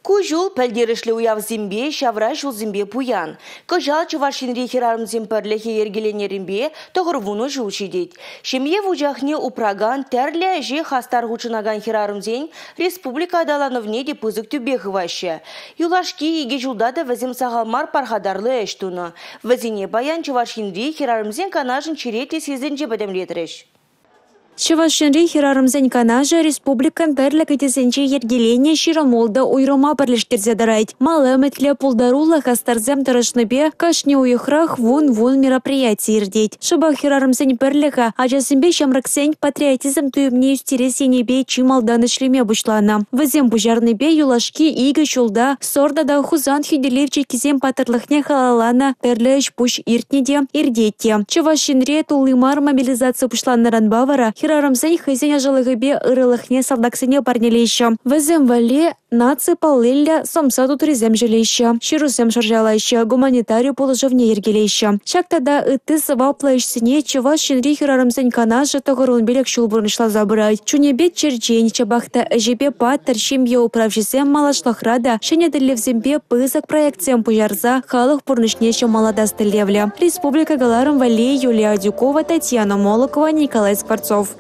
Ку ҫул пӗлтерӗшлӗ уявсемпе, ҫавра ҫулсемпе пуян. Кӑҫал Чӑваш Енри хӗрарӑмсен пӗрлӗхӗ йӗркеленнӗренпе 90 ҫул ҫитет. Ҫемье вучахне упракан, тӗрлӗ ӗҫе хастар хутшӑнакан хӗрарӑмсен республика аталанӑвне те пысӑк тӳпе хываҫҫӗ. Юлашки икӗ ҫулта та вӗсем сахал мар пархатарлӑ ӗҫ тунӑ. Вӗсене паян Чӑваш Енри хӗрарӑмсен канашӗн черетлӗ съездӗнче пӗтӗмлетрӗҫ. Чӑваш Енри хӗрарӑмсен канашӗ республикӑн тӗрлӗ кӗтесӗнче йӗркеленӗ 26 уйрӑма пӗрлештерсе тӑрать. Мал ӗмӗтлӗ, пултаруллӑ хастарсем тӑрӑшнипе кашни уйӑхрах вун-вун мероприяти иртет. Шӑпах хӗрарӑмсен пӗрлӗхӗ ачасемпе ҫамрӑксен патриотизм туйӑмне ӳстерес енӗпе чи малтан ӗҫлеме пуҫланӑ. Вӗсем пуҫарнипе юлашки икӗ ҫулта Сӑр тата Хусан хӳтӗлев чиккисен паттӑрлӑхне халалланӑ тӗрлӗ ӗҫ-пуҫ иртнӗ те, иртет те. Чӑваш Енре тулли мар мобилизаци пуҫланнӑранпа вара хӗрарӑмсен хӑйсен ӑшӑлӑхӗпе ырӑлӑхне салтаксене парнелеҫҫӗ. Вӗсем валли наци паллиллӗ сӑмса тутрисем ҫӗлеҫҫӗ, ҫырусем шӑрҫалаҫҫӗ, гуманитари пулӑшӑвне йӗркелеҫҫӗ. Ҫак тата ытти сӑваплӑ ӗҫсене Чӑваш Енри хӗрарӑмсен канашӗ 95 ҫул пурнӑҫласа пырать. Чунӗпе черчен, ҫапах та ӗҫӗпе паттӑр ҫемье управҫисем малашлӑхра та ҫӗнӗ тӗллевсемпе пысӑк проектсем пуҫарса халӑх пурнӑҫне ҫӑмӑллатас тӗллевлӗ. Республика кӑларӑм валли Юлия Адюкова, Татьяна Молокова, Николай Скворцов.